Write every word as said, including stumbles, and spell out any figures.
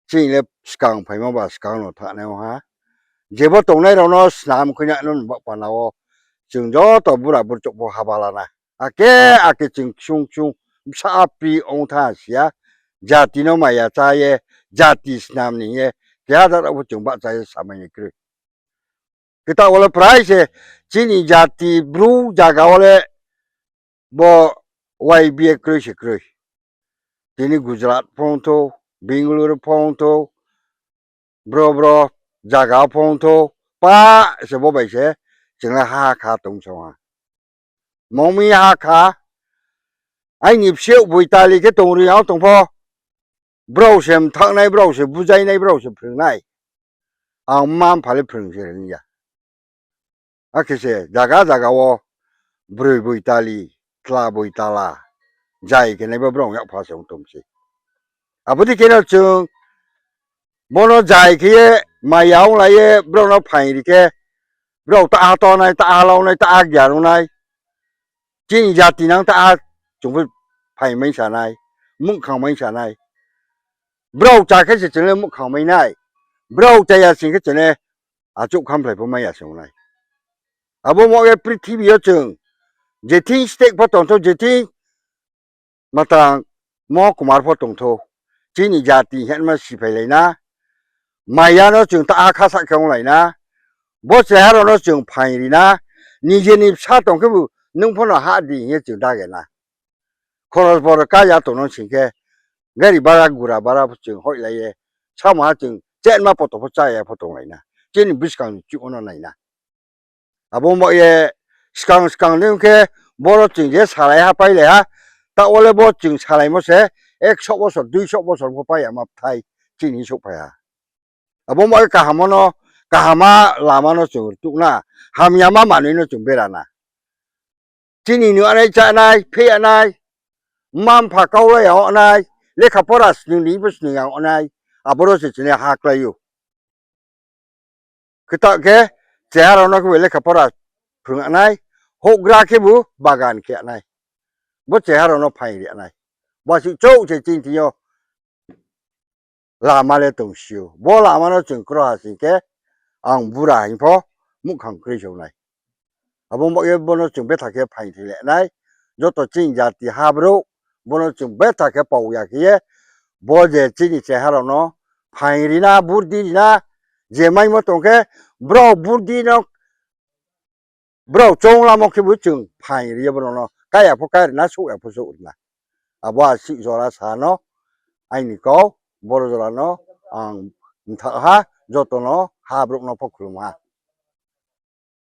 chini le skang phaimo ba skang no thanngnai ong ha. Jebo tongnai rao no snam khui na no ni baoh panda wo chung joto bura burchouh pho haba la na. Ake, ake chung ksung ksung bsa apri ong thanng si ya. Jati no maya chá ye, jati snam ni hing ye, keha jat rao pho chung bahcha ye samai ni kroi. Kta wo le prai se chini jati Bru zaga wo le bo Y B A kroi se kroi. Tini Gujarat pho ong thou, Bengaluru pho ong thou, bro bro zaga pho ong thou, pa se bo bai se chung le ha kha tong song ha. Mungmi ha kha, aini bsiyouh Boitali khe tong ri yag tong pho, brao se mthaohnai, brao se bujainai, brao se phrungnai. Ang mma mpha le phrung se ring ya. Akhe se zaga zaga wo broi Boitali, tla Boitala, jai khe nai bo brao yakpha se ong tong se. Abo dei khe no chung bo no jai khe ye maya onglai ye brao no phaing ri khe, brao taha tongnai, taha launai, taha gyan ongnai. Chini jati nang taha chung pho phaing mai sa nai, muhkhang mai sa nai. Brao chá khe se chung le muhkhang mai nai. Brao chá ya sing khe chung le achouh khamphlai pho mai ya se ong nai. Abo mo ye prithibi yo chung jething state pho tong thou, jething matang mohkumar pho tong thou, chini jati hingma siphailai na, maya no chung taha khasah khe onglai na, bo cheha rao no chung phaing ri na, nije ni bsa tong khebu nung pho no hah di hing ye chung dage na. Khoros bor ka ya tong no sing khe, gari bara gura bara pho chung hoihlai ye, samo ha chung chenma poto pho chá ya pho tonglai na. Chini buskang ni chuh no nai na. Abo mo ye skang skang ni ong khe, boro chung je salai ha, pailai ha, taoh wo le bo chung salaimo se, ekso bosor, duiso bosor pho pai ya ma bthai, chini souhphai ha. Abo mo ye kaham no, kahama lama no chung rtuh na, hamyama manoi no chung bera na. Chini nuhnai chánai, pheyanai, mma mpha kaulai yag nai, lekha pora snung ni pho snung yag nai, aboro se chini ha klái ou. Kta khe cheha rao no khebu lekha pora phrung nai, houhgra khebu bagan khe nai. Bo cheha rao no phaing ri nai. Bo asuh chouh se chini thing yo lama le tongsi ou. Bo lama no chung kroiha sing khe, ang bura hing pho muhkhang kroi song nai. Abo mo ye bo no chung betha khe phaing thing le nai. Joto chini jati ha brouh, bo no chung betha khe pau ya khe ye, bo je chini cheha rao no phaing ri na, burdi ri na, je maimo tong khe, brao burdi no, brao choung lamo khebu chung phaing ri ye brao no, kaya pho kari na, souh ya pho souh ri na. Abo asuh jora sa no, aini kau, boro jora no, ang mthaoh ha, joto no, ha brouh no pho khulum ha.